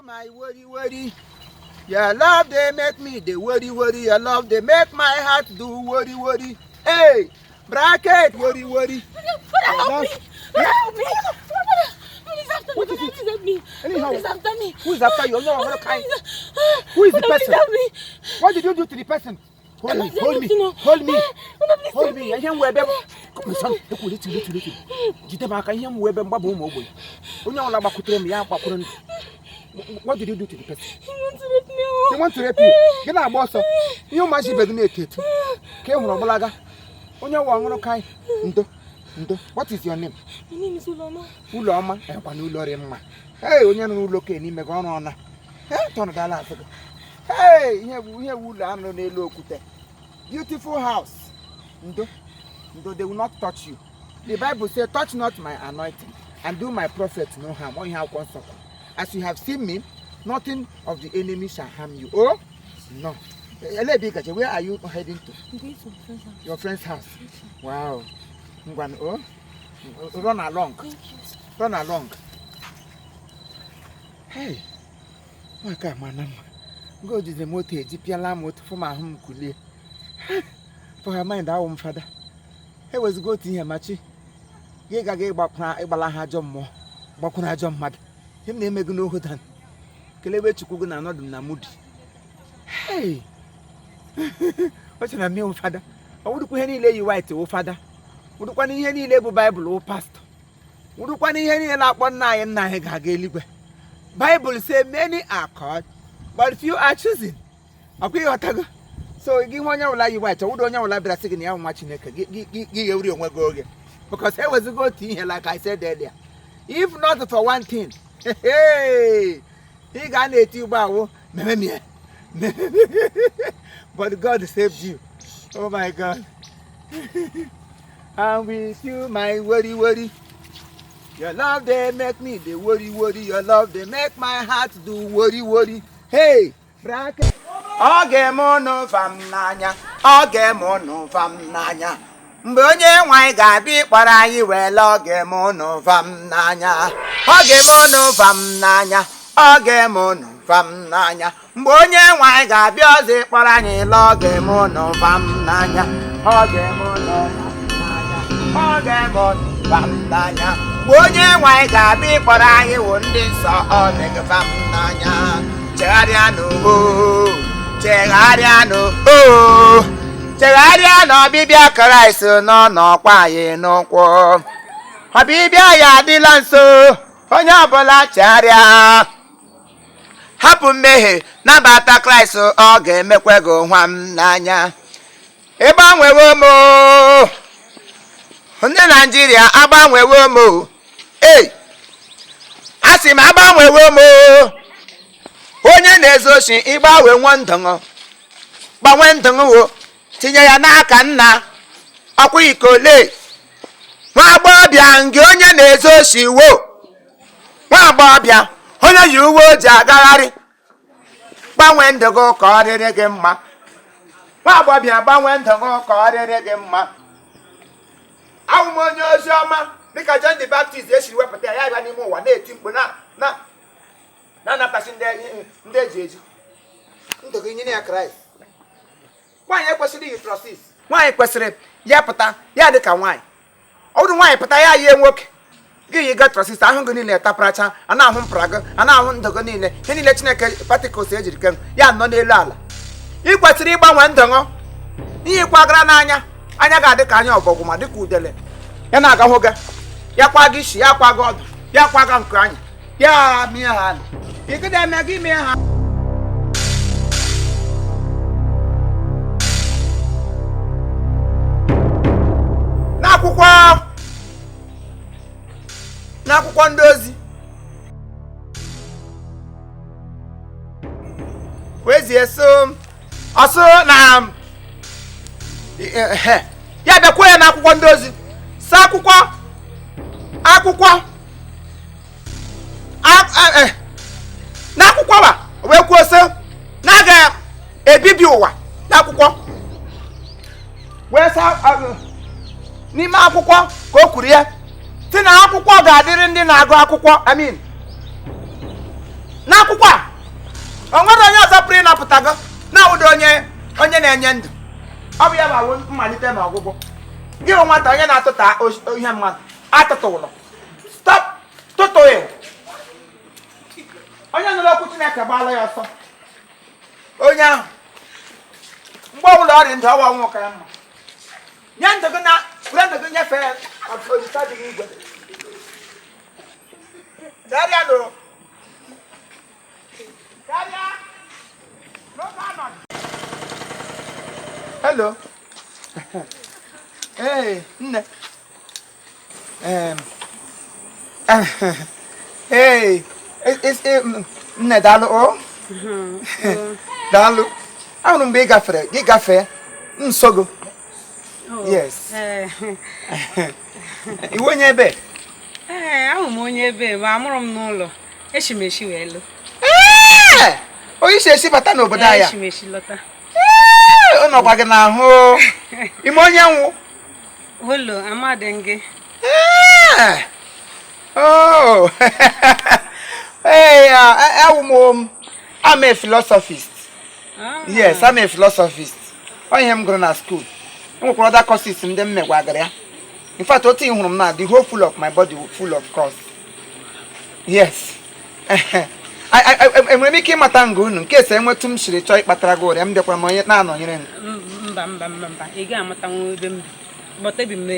My worry worry. Your love dey make me dey worry worry. Your love dey make my heart do worry worry. Hey, bracket worry worry. Father, help me! Father, help me! Father, please after me. What is Father, it? please help me. Anyhow, Please after me. who is after you? No, what kind? Please. Who is the Father, person? Please help me. What did you do to the person? Hold me, hold me, hold me, Father, please hold help me. me. Ihe m wee bịa. Come son, ekwu letu letu letu. Jide m aka ihe m wee bịa mgbaba ụmụ ogbenye. Onye ọbụla gbakwutere m ya gbakwuru ndụ. What did you do to the person? He wants to rape me. They want to rape you. Gị na-agba ọsọ. Ihe ụmụazị ibe gị na-eto eto. Ka ị hụrụ ọgbalaga. Onye ọwa ọṅụrụ kai. Ndo. Ndo. What is your name? My name is Uloma. Ụlọma ekwa na ụlọ rị mma. Hey, onye nọ n'ụlọ ke n'ime gị ọrụ ọna. Hey, tọnụdala azụ gị. Hey, ihe bụ ụlọ anụ n'elu okwute. Beautiful house. Ndo. Ndo, they will not touch you. The Bible say, touch not my anointing and do my prophet no harm. Ọ ihe akwụkwọ nsọ kwuru. As you have seen me, nothing of the enemy shall harm you. Oh, no. Elebe Igaje, where are you heading to? I'm going to my friend's house. Your friend's house. Wow. Ngwan, oh. Run along. Thank you. Run along. Hey, nwaka a mana mma. Ngo jizi moto eji pịala m otu fụ m ahụ m kulie. For her mind, awụ m fada. Ewezigo otu ihe machi. Gị gaga ịgbakwara ịgbala ha ajọ mmụọ, gbakwara ajọ mmadụ. Ihe m na-eme gị n'ohu dan. Kelebe Chukwu gị na anọdụ m na mudi. Hey! O chere na m ịwụ fada. Ọ wụrụkwa ihe niile yi white wụ fada. Wụrụkwana ihe niile bụ Baịbụl wụ pastọ. Wụrụkwana ihe niile na-akpọ nna anyị ga-aga eluigwe. Bible say many are called, but few are chosen. Ọkwa ịghọtago? So gị hụ onye ọbụla yi white, ọ wụrụ onye ọbụla bịara sị gị na ya nwa Chineke, gị ghewuri onwe gị oge. Because ewezigo otu ihe like I said earlier. If not for one thing, hey, ị ga na-eti ugbo awụ meme m ya. But God saved you. Oh my God. I'm with you, my worry, worry. Your love dey make me dey worry, worry. Your love dey make my heart do worry, worry. Hey, bracket. Ọ ga-eme ụnụ vam n'anya. Ọ ga-eme ụnụ vam n'anya. Mgbe onye nwanyị ga-abịa ịkpọrọ anyị wee laa, ọ ga-eme ụnụ vam n'anya. Ọ ga-eme ụnụ vam n'anya. Ọ ga-eme ụnụ vam n'anya. Mgbe onye nwanyị ga-abịa ọzọ ịkpọrọ anyị laa, ọ ga-eme ụnụ vam n'anya. Ọ ga-eme ụnụ vam n'anya. Ọ ga-eme ụnụ vam n'anya. Mgbe onye nwanyị ga-abịa ịkpọrọ anyị wụ ndị nsọ, ọ dịghị vam n'anya. Chegharịanụ o, chegharịanụ o, chegharịa na ọbịbịa Kraịst nọ n'ọkwa anyị n'ụkwụ. Ọbịbịa ya adịla nso, onye ọbụla chegharịa. Hapụ mmehie, nabata Kraịst, ọ ga-emekwa gị nwa m n'anya. Ịgbanwewo m o. Ndị Naijiria agbanwewo m o. Ei, a sị m agbanwewo m o. Onye na-ezu oshi, ịgbanwe nwa ndụṅụ, gbanwe ndụṅụ wo, tinye ya n'aka nna ọkwa ikole. Nwa agbọghọbịa ngị onye na-ezu oshi wo, nwa agbọghọbịa onye yi uwe o ji agagharị, gbanwee ndụ gị ka ọ dịrị gị mma. Nwa agbọghọbịa, gbanwee ndụ gị ka ọ dịrị gị mma. Awụ m onye ozi ọma dịka John the Baptist esiri wepụta ya, ya bịa n'ime ụwa na-eti mkpu na na na-anapụtasị ndị eji eji ndụ gị nye ya Kraịst. Nwaanyị ekwesịrị iyi trousers. Nwaanyị kwesịrị ya pụta ya dị ka nwaanyị. Ọ bụrụ nwaanyị pụta ya yie nwoke, gị yi ga trousers ahụ gị niile taparacha, a na-ahụ mpara gị, a na-ahụ ndụ gị niile, ihe niile Chineke particles ejiri ke ya nọ n'elu ala. Ị kwesịrị ịgbanwe ndụ gị. Ihe kwagara n'anya anya ga-adị ka anya ọbọgwụ ma dịka udele ya na-aga hụ gị, ya kwa gị isi, ya kwa gị ọdụ, ya kwa gị nke anya ya mie ha ị gịda eme gị mie ha. N'akwụkwọ ndị ozi wezie so ọsụ na ya bịakwuo ya n'akwụkwọ ndị ozi sa akwụkwọ n'akwụkwọ wa wee kwuo sị na a ga-ebibi ụwa n'akwụkwọ wee sa n'ime akwụkwọ ka o kwuru ya si na akwụkwọ ga-adịrị ndị na-agụ akwụkwọ. Amin. N'akwụkwọ a O nwere onye ọzọ pụrụ ịnapụta gị na-awụdo onye onye na-enye ndụ. Ọ bụ ya bụ awụ mmalite na ọgwụgwụ. Gị bụ nwata onye na-atụta ihe mmadụ atụtụ ụlọ. Stop tụtụghị. Onye nụrụ okwu Chineke gbaala ya ọsọ. Onye ahụ mgbe ọbụla ọ dị ndụ, ọwa ọnwụ ka ya mma. Nye ndụ gị na were ndụ gị nyefee Olisa dị n'igwe. Karịa nụrụ. Karịa n'oge anọghị. Hello. Hey, nne. Hey, nne, daalụ o. Daalụ. Ahụrụ mgbe ị gafere, gị gafee nsogo. Yes. Iwe onye ebe? Ee, ahụ m onye ebe, ma amụrụ m n'ụlọ. Eshi m eshi wee lụ. Ee! Onye isi esi bata n'obodo anyị a? Eshi m eshi lọta. Ee, ọ nọkwa gị n'ahụ. Ime onye nwụ? Holo, amadị m gị. Ee! Oh! Hey, awụ m, I'm a philosophist. Ah. Yes, I'm a philosophist. Ọ ihe m gụrụ na school. Enwekwara other courses ndị m megwagara ya. In fact, otu ị hụrụ m na the whole full of my body full of course. Yes. Enwere m ike ịmata nga unu nke ese enwetu m siri chọọ ịkpatara gị ụrịa m bịakwara m onye na-anọnyere m. Mba, mba, mba, mba, ị ga-amatanwu ebe m bi. But ebi m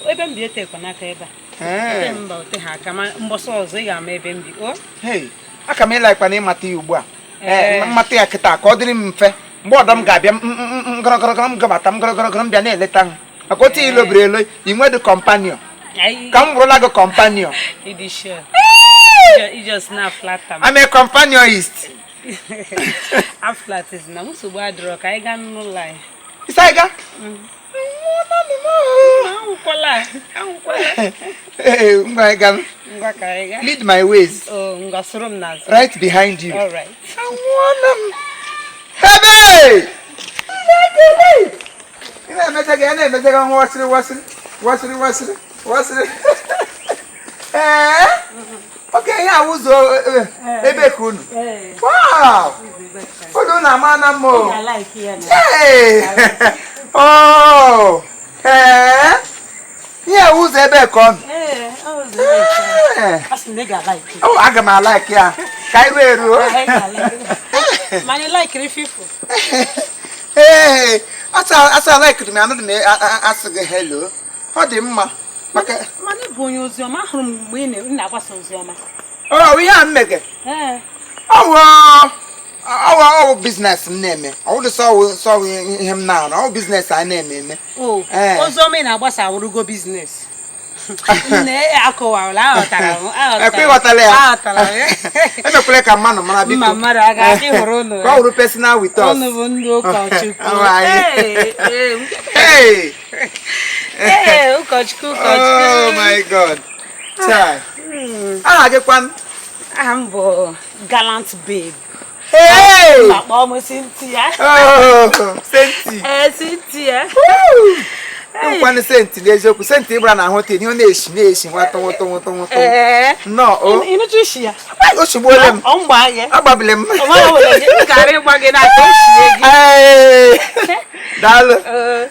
ebe m bi etekwa n'aka ebe a. Ee. Ote mba, ote ha aka, ma mbọsị ọzọ ị ga-ama ebe m bi. O? Hey, aka m ịlaikwa na ịmata ya ugbu a. Ee, Ee. mmata ya kịta ka ọ dịrị m mfe. Mgbe ọdọ m ga-abịa m gọrọgọrọ m gabata m gọrọgọrọ m bịa na-eleta m. Maka otu ilobiri elo, i nwedị companion. Anyị Ka m bụrụla gị companion. Ịdị sure. You just na flatter m. I'm a companionist. A flat is na nsogbu adịrọ, ka anyị gaa n'ụlọ anyị. Isaiga? Anwụkwala, anwụkwala. Ee, ngwa anyị gaa. Ngwa, ka anyị gaa. Lead my ways. Oh, ngwa, soro m n'azụ. Right behind you. All right. Anwụọla m. Ebe! Ị na-emeje gị, ị na-emeje gị ọnwụ wasịrị wasịrị wasịrị wasịrị wasịrị. Ee? Oke ihe a ụzọ ebe ka unu. Ee. Wow! Unu na-ama na mma o. I like ya na. Hey! Oh! Ee? Ihe a ụzọ ebe ka ọ nọ. Ee, ọ ụzọ ebe ka. Ee. A sị na ị ga-alike. Oh, aga m alike ya. Ka anyị ruo eruo. Ị ga-alike. Mana ị likiri fifo. Ee, asa like m, anụdị m asị gị hello. Ọ dị mma. Maka Mana ị bụ onye oziọma, ahụrụ m mgbe ị na-agbasa oziọma. ọ ihe a m mege. Ee. Ọwụ ọwụ ọwụ business m na-eme. Ọwụ sọwụ sọwụ ihe m na-arụ. Ọwụ business a na-eme eme. O, Ee. oziọma ị na-agbasa awụrụgo business. Nne, akọwara, aghọtara m, aghọtara. Ekwe ịghọtala ya. Aghọtara m ya. Emekwala ka mmadụ mara, biko. Mma mmadụ a ga-adị hụrụ unu. Ka ọ wụrụ personal with us. Unu bụ ndị ụkọchukwu. Ọ anyị. Ee, ee, Hey! ee, ụkọchukwu, ụkọchukwu. Oh my God. Chai. Aha gị kwan? Aha m bụ Gallant Babe. Hey! Ma kpọọ m Cynthia. Oh, Senti. Ee, Cynthia. Nkwanụ senti n'eziokwu, senti ịgbara na ahụ ihe ọ na-eshi na-eshi nwatụ nwụtụ nwụtụ nwụtụ. Ee. Nnọọ o. Ịnụcha isi ya? O shigbuole m. Ọ mgba gị. Agbabili m. Ọ maghị were gị, m gara ịgba gị n'aka, o shie gị. Hey! Daalụ. Ee,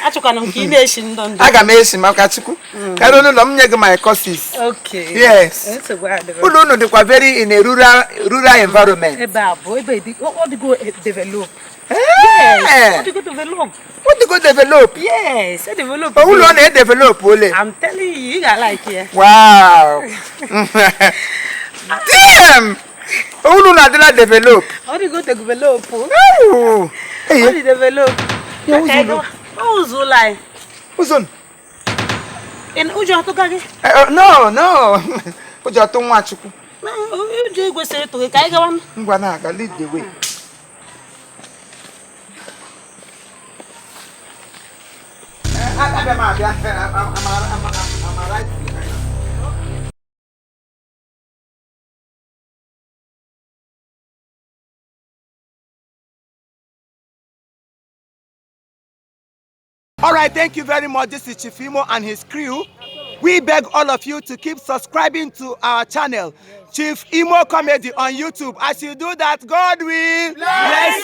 achọkwana m ka ị na-eshi ndụ ndụ. Aga m esi maka Chukwu. Karịa n'ụlọ m nye gị my courses. Okay. Yes. Nsogbu adịrọ. Ụlọ unu dịkwa very in a rural environment. Ebe a bụ ebe dị, ọ dịgo develop. Ee. Yes, ọ dịgo develop. Ọ dịgo develop. Yes, e develop. Ụlọ ọ na-edevelop ole? I'm telling you, ị ga-alike ya. Wow. Damn! Ụlọ na-adịla develop. Ọ dịgo develop. Oh. Ọ Hey, dị develop. Ya, ụzọ ụlọ. Ọ ụzọ ụlọ anyị. Ụzọ nụ. Ụjọ atụga gị? No, no. Ụjọ atụ Nwachukwu. Ụjọ ekwesịrị ịtụ gị, ka anyị gawa. Ngwa, na-aga, lead the way. Abịa m abịa. I'm right behind. All right, thank you very much. This is Chief Imo and his crew. We beg all of you to keep subscribing to our channel, Chief Imoh Comedy on YouTube. As you do that, God will bless